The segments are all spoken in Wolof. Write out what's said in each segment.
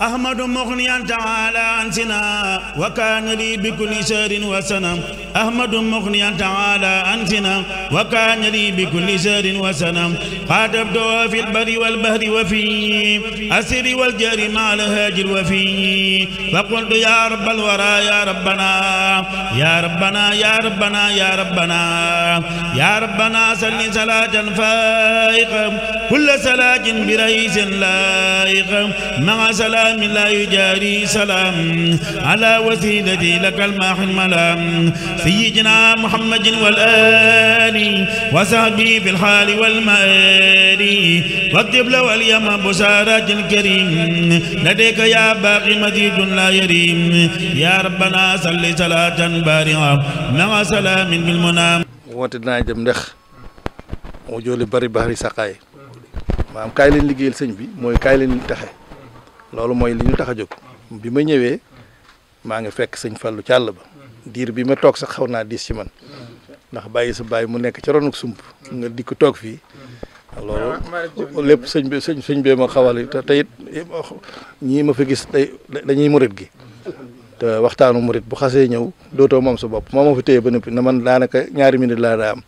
أحمد مغنيا تعالى عن سنا وكان لي بكل شر وسنا أحمد مغنيا تعالى عن سنا وكان لي بكل شر وسنا خاطبت في البر والبحر وفي أسر والجر مع الهاجر وفي فقلت يا رب الورى يا ربنا يا ربنا يا ربنا يا ربنا يا ربنا صل صلاة فائقة كل صلاة برئيس لائق مع سلام لا يجاري سلام على وسيلتي لك الماح الملام سيدنا محمد والآل وصحبه في الحال والمآل واكتب له اليوم بشارات الكريم لديك يا باقي مزيد لا يريم يا ربنا صل صلاة بارعة مع سلام بالمنام wonte dinaa dem ndex moo jooli bari bari saqaay maanaam kaay leen liggéeyal sëñ bi mooy kaay leen taxe loolu mooy li ñu tax a jóg bi ma ñëwee maa ngi fekk sëñ Fallu càll ba diir bi ma toog sax xaw naa diis ci man ndax bàyyi sa bàyyi mu nekk ca ronuk sump nga di ko toog fii loolu lépp sëñ bee ma xawal te it ñii ma fi gis dañuy murit gi te waxtaanu murit bu xasee ñëw dootoo moom sa bopp moo ma fi téye ba noppi na man daanaka ñaari minute laa daa am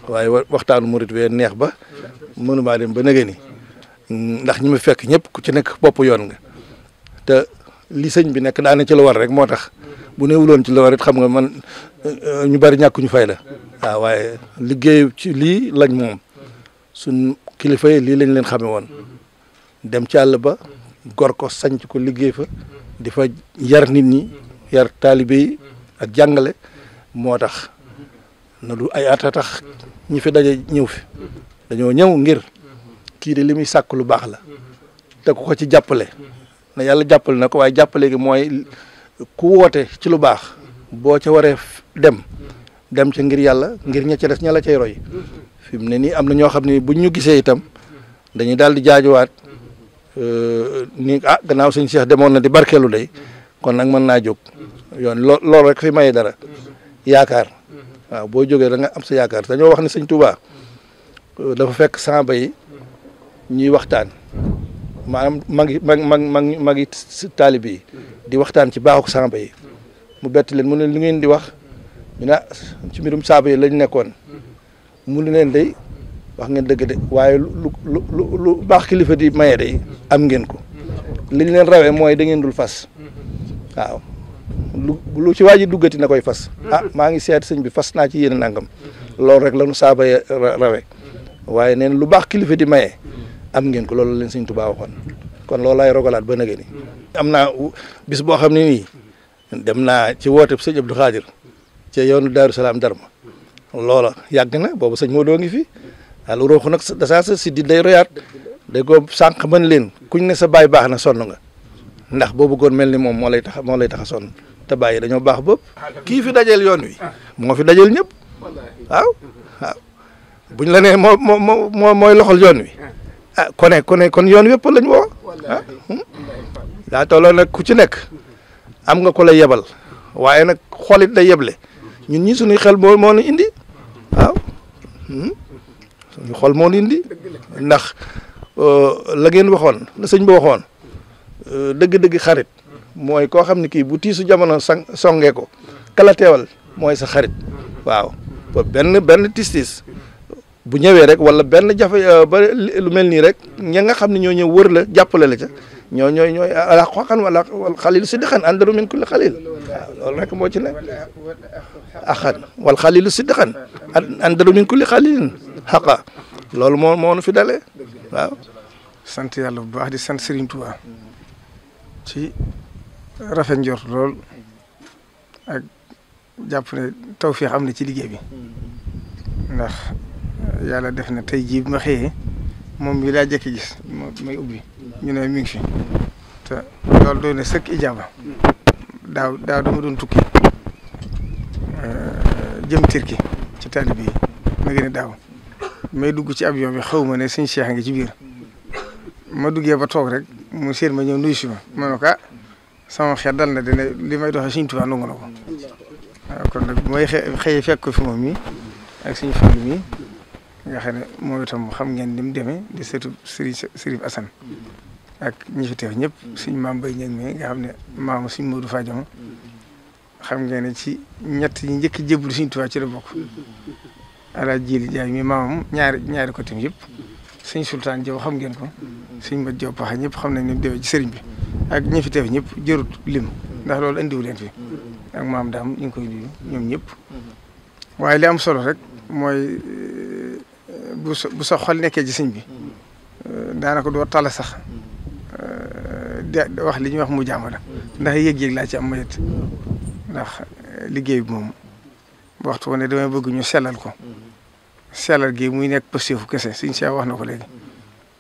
waaye waxtaanu murit wee neex ba mënumaa dem ba nëgë ni ndax ñi ma fekk ñëpp ku ci nekk bopp yoon nga te li sëñ bi nekk daana ci la war rek moo tax bu newuloon ci la war it xam nga man ñu bari ñàkkuñu fay la waaw waaye liggéey ci lii lañ moom suñ kilifa yi lii lañ leen xame woon dem ci àll ba gor ko sanc ko liggéey fa di fa yar nit ñi yar taalibe yi ak jàngale moo tax na du ay at a tax ñi fi daje ñëw fi dañoo ñëw ngir kii de li muy sàkk lu baax la te ku ko ci jàppale na yàlla jàppale na ko waaye jàppale gi mooy ku woote ci lu baax boo ca waree dem ca ngir yàlla ngir ña ca des ña la cay roy fi mu ne nii am na ñoo xam ne buñ ñu gisee itam dañuy daal di jaajuwaat ni gannaaw sëñ Cheikh demoon na di barkeelu day kon nag mën naa jóg yoon loolu rek fi maye dara yaakaar waaw boo jógee da nga am sa yaakaar dañoo wax ne sëñ Touba dafa fekk samba yi ñuy waxtaan maanaam magi taalibe yi di waxtaan ci baaxuk samba yi mu bett leen mu ne li ngeen di wax ñu ne ci mbirum samba yi lañ nekkoon mu ne leen day wax ngeen dëgg de waaye lu baax kilifa di maye day am ngeen ko liñ leen rawee mooy da ngeen dul fas waaw lu ci waa ji duggati na koy fas maa ngi seet sëñ bi fas naa ci yéen nangam loolu rek la nu saaba rawe waaye neen lu baax kilifa di maye am ngeen ko loolu leen sëñ Tuubaa waxoon kon loolu laay rogalaat ba nëgë ni am naa bis boo xam ne nii dem naa ci woote sëñ Abdou Khadir ci yoonu Daaru Salaam Darma loola yàgg na boobu sëñ moo doo ngi fi lu rooxu nag dasaa sa si di day royaat day ko sànq mën leen kuñ ne sa baay baax na sonn nga ndax boo bëggoon mel ni moom moo lay tax a sonn te bàyyi dañoo baax bëpp kii fi dajeel yoon wi moo fi dajeel ñëpp waaw buñ la nee mooy loxol yoon wi kon yoon wépp lañ woo daa tolloo nag ku ci nekk am nga ko lay yebal waaye nag xolit day yeble ñun ñi suñuy xel moo nu indi waaw suñu xol moo nu indi ndax la ngeen waxoon la sëñ bi waxoon dëgg-dëgg xarit mooy koo xam ne kii bu tiisu jamono songee ko kala teewal mooy sa xarit waaw benn tis bu ñëwee rek wala benn jafe ba lu mel nii rek ña nga xam ne ñoo ñëw wër la jàppale la ca ñooy ala xoqan wala xalilu siddiqan andaru min kulli xalil waaw loolu rek moo ci nekk axan wal xalilu siddiqan andaru min kulli xalilin xaqa loolu moo nu fi dalee waaw sant yàlla bu baax di sant Serigne Touba ci rafet njort lool ak jàpp ne tawfeex am na ci liggéey bi ndax yàlla def na tey jii bi ma xëyee moom mi laa jëkk gis may ubbi ñu ne mi ngi fi te loolu doy na sëkk ijaaba daaw dama doon tukki jëm Turquie ci taalibe yi ma gën a daaw may dugg ci avion bi xaw ma ne suñu Cheikh ngi ci biir ma duggee ba toog rek mu séen ma ñëw nuyu si ma ne ko sama xel dal na dina li may doxee Sëriñ Tuubaa nangu na ko waaw kon nag bu may xëy fekk ko fi moom mi ak suñu famille mi nga xam ne moom itam xam ngeen ni mu demee di sëtu Sëriñ Assane ak ñi fi teew ñëpp suñ maam Baye Niang mi nga xam ne maamu suñ Modou Fadiama xam ngeen ne ci ñett ñi njëkk jébbalu Sëriñ Tuubaa ci la bokk ala jili jaay mi maamam ñaari côté yëpp suñ Sultaan Jaw xam ngeen ko suñ Mat Jaw Paxa ñëpp xam nañ ne déwee ci sëriñ bi ak ñi fi teew ñëpp jërut lim ndax loolu andiwu leen fi ak maam daam ñu ngi koy nuyu ñoom ñëpp waaye li am solo rek mooy bu sa xol nekkee ci sëñ bi daanaka doo tala sax wax li ñuy wax mu jaamala ndax yëg-yëg laa ci am mayet ndax liggéey bi moom waxtu ko ne damay bëgg ñu sellal ko sellal gi muy nekk pëstéefu kese suñ Cheikh wax na ko léegi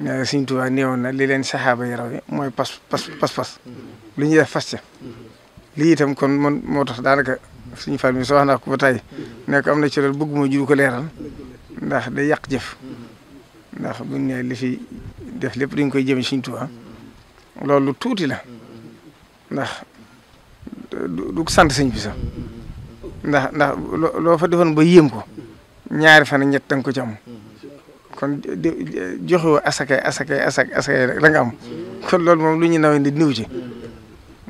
nee na Sëriñ Tuubaa néewoon na li leen saxaaba yi rawe mooy pas lu ñuy def fas ca lii itam kon man moo tax daanaka suñu fal mi soo wax naa ko ba tey nekk am na ci loolu bëgguma juru ko leeral ndax day yàq jëf ndax buñ ne li fi def lépp dañ koy jëme Sëriñ Tuubaa loolu tuuti la ndax du sant sëñ bi sax ndax loo fa defoon ba yéem ko ñaari fan ñett danga ko ci am kon joxewoo asakay la nga am kon loolu moom lu ñu nawee nit niw ci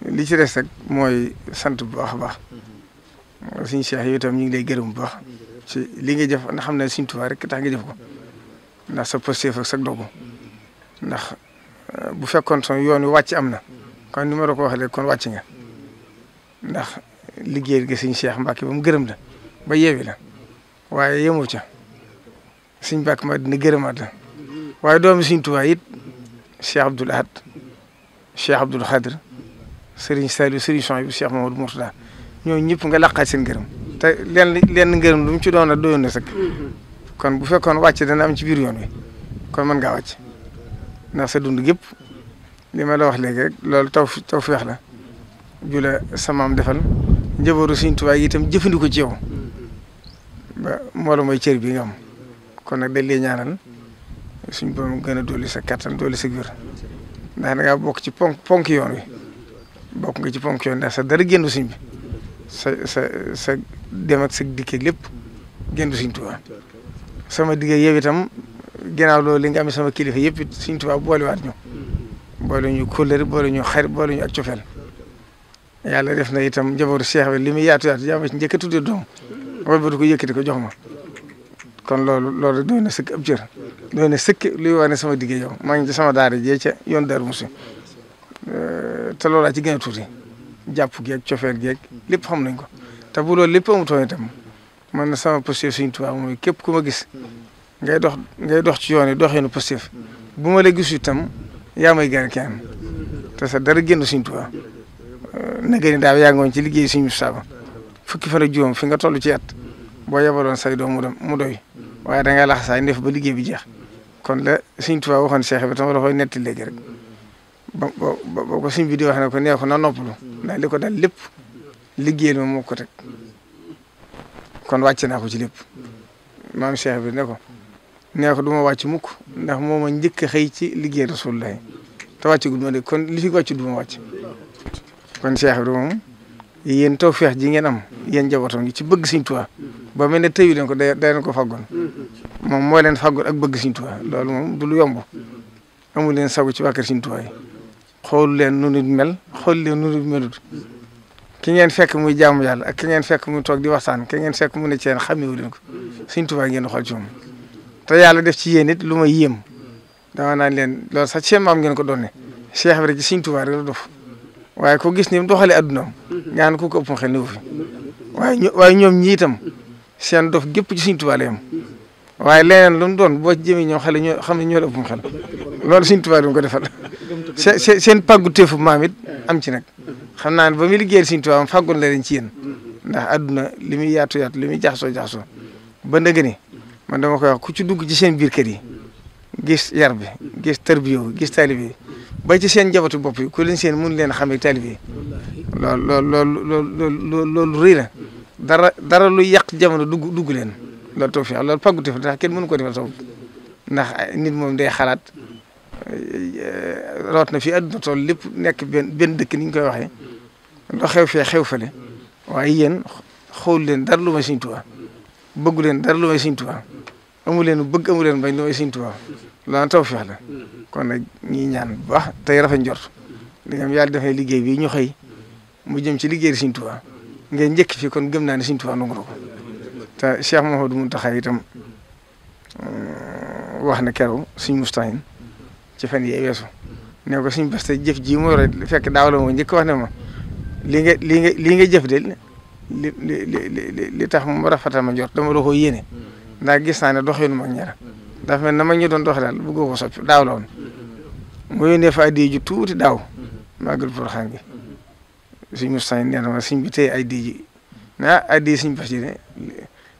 li ci des rek mooy sant bu baax a baax suñu Cheikh yi itam ñu ngi lay gërëm bu baax ci li nga jëf ndax xam ne Sëriñ Tuubaa rek tax nga jëf ko ndax sa posté fa sa dogu ndax bu fekkoon son yoon wi wàcc am na kon ni ma la ko waxee kon wàcc nga ndax liggéey gi Sëriñ Cheikh Mbacke ba mu gërëm la ba yeewi la waaye yemoo ca Sëriñ Mbacke ma dina gërëmaat la waaye doomi Sëriñ Tuubaa it Cheikh Abdoul Ahad Cheikh Abdoul Khadir Serigne Saliou Serigne Souhaïbou Cheikh Mamadou Mourtada ñooñu ñëpp nga laqaat seen gërëm te lenn ngërëm lu mu ci doon a doyoon na sëkk kon bu fekkoon wàcc dana am ci biir yoon wi kon mën ngaa wàcc ndax sa dund gépp li ma la wax léegi rek loolu taw feex la ju la samaam defal njabootu Sëriñ Tuubaa yi itam jëfandikoo ci yow ba moo la mooy cër bi nga am kon nag dañ lay ñaanal suñ borom gën a dolli sa kattan dolli sa wér ndax da ngaa bokk ci ponk yoon wi bokk nga ci ponk yoon ndax sa dara génn suñ bi sa dem ak sa dikkee lépp génn Sëriñ Tuubaa sama digg yow itam ginnaaw loolu li nga am sama kilifa yëpp it Sëriñ Tuubaa boolewaat ñu boole ñu kóllëre boole ñu xarit boole ñu ak cofeel yàlla def na itam njabootu Cheikh bi li muy yaatu yaa ci njëkk a tuddee doom wala ba du ko yëkkati ko jox ma kon loolu doy na sëkk ab cër doy na sëkk luy wane sama digg yow maa ngi ci sama daara jee ca yoon Darou Mouhty te loolaa ci gën a tuuti jàpp geeg cofeel geeg lépp xam nañ ko te bu loolu lépp amutoon itam man na sama posture Sëriñ Tuubaa mooy képp ku ma gis ngay dox ci yoon yi doxeenu posture bu ma la gisu itam yaa may gën kenn te sa dara génn Sëriñ Tuubaa na gën daaw yaa ngoon ci liggéey suñu saaba fukki fan ak juróom fi nga toll ci at boo yebaloon say doom mu doy waaye da ngay laxasaay ndef ba liggéey bi jeex kon la Sëriñ Tuubaa waxoon Cheikh bi tam la koy netti léegi rek ba ko sëñ bi di wax ne ko nee ko na noppalu ndax li ko dal lépp liggéeyal ma moo ko teg kon wàcce naa ko ci lépp maam Cheikh bi ne ko nee ko du ma wàcc mukk ndax moo ma njëkk a xëy ci liggéey Rasulullah te wàccagul ma de kon li fi wàcc du ma wàcc kon Cheikh bi moom yéen tawfeex ji ngeen am yéen njabootam gi ci bëgg Sëriñ Tuubaa ba mel ne tëyu leen ko day leen ko faggoon moom moo leen faggoon ak bëgg Sëriñ Tuubaa loolu moom du lu yomb amul leen sagu ci waa kër Sëriñ Tuubaa yi xool leen nu nit mel xool leen nu nit melut ki ngeen fekk muy jaamu yàlla ak ki ngeen fekk muy toog di waxtaan ki ngeen fekk mu ne ci yéen xamewu leen ko Sëriñ Tuubaa ngeen xool ci moom te yàlla def ci yéen it lu ma yéem dama naan leen loolu sax seen maam ngeen ko doon ne Cheikh bi rek ci Sëriñ Tuubaa rek la dof waaye ko gis ni mu doxalee addunaam nga xam ne ku ko ëpp xel ni wu fi waaye ñoom ñi itam seen dof gépp ci Sëriñ Tuubaa la yem waaye leneen lu mu doon boo ci jëmee ñoom xale ñoo xam ne ñoo la ëpp xel loolu Sëriñ Tuubaa du ko defal seen pàggu teefu maam it am ci nag xam naa ne ba muy liggéeyal Sëriñ Tuubaa fàggoon la leen ci yéen ndax adduna li muy yaatu li muy jaxasoo ba ndëgg ni man dama koy wax ku ci dugg ci seen biir kër yi gis yar bi gis tarbiya gis taalibe yi ba ci seen njabootu bopp yi ku leen seen mun leen xamee taalibe yi loolu rëy na dara lu yàq jamono dugg leen loolu tawfiix loolu pàggu teef ndax kenn mënu ko defal saw ndax nit moom day xalaat root na fi adduna tool lépp nekk benn dëkk ni ñu koy waxee loo xew fee xew fale waaye yéen xool leen dara lu may Sëriñ Tuubaa bëggu leen dara lu may Sëriñ Tuubaa amu leen bëgg amu leen bañ lu may Sëriñ Tuubaa loolu tawfeex la kon nag ñi ñaan bu baax tey rafet njort di nga yàlla dafay liggéey bi ñu xëy mu jëm ci liggéey Sëriñ Tuubaa ngeen njëkk fi kon gëm naa ne Sëriñ Tuubaa nangu na ko te Cheikh Mouhamadou Mountakha itam wax na keroog Sëriñ Moustahine ci fan yee weesu ne ko Sëriñ Bass jëf ji moo rek fekk daaw la moo njëkk wax ne ma li nga jëf de li tax mu rafetal ma njort dama la ko yéene ndax gis naa ne doxinu mag ñaar dafa mel na ma ñu doon doxe daal bëggoo ko soppi daaw la woon mu yónnee fa addiya ju tuuti daaw màggal Porokhane gi Sëriñ Moustahine nee na ma sëñ bi tey addiya ji addiya Sëriñ Bass ji de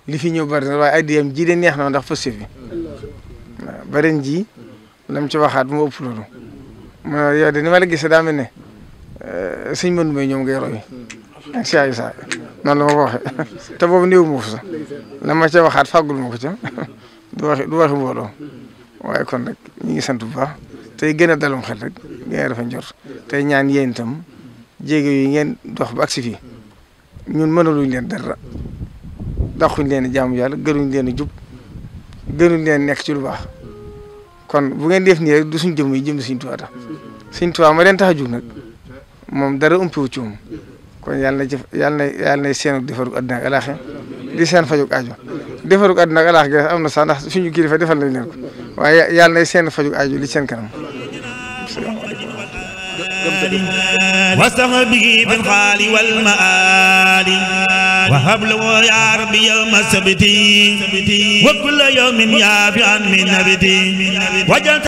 li fi ñëw bari na waaye addiyam ji de neex na ndax fas fi waaw baren ji lam ci waxaat mu ëpp loolu ma yow de ni ma la gisee daa mel ne sëñ Mandou Mbaye ñoom ngay roy ak Cheikh Issa noonu la ma ko waxee te boobu néew ma ko sax la ma ca waxaat fàggul ma ko ca du waxi mbooloo waaye kon nag ñu ngi sant bu baax tey gën a dalum xel rek gën a rafet njort tey ñaan yéen itam jéego yi ngeen dox ba agsi fii ñun mënaluñ leen dara daxuñ leen jaamu yàlla gënuñ leen a jub gënuñ leen nekk ci lu baax kon bu ngeen def nii rek du suñ jëm yi jëm Sëriñ Tuubaa tax Sëriñ Tuubaa ma leen tax a jug nag moom dara umpiwu ci moom kon yàlla na seen defarug àddina ak alaaxe di seen fajug aajo defarug àddina ak alaaxe gi am na sax ndax suñu kilifa defal nañ leen ko waaye yàlla na seen fajug aajo li seen kanam واستغبه بالخال والمآل وهب له يا ربي يوم السبت وكل يوم يافعا من نبتي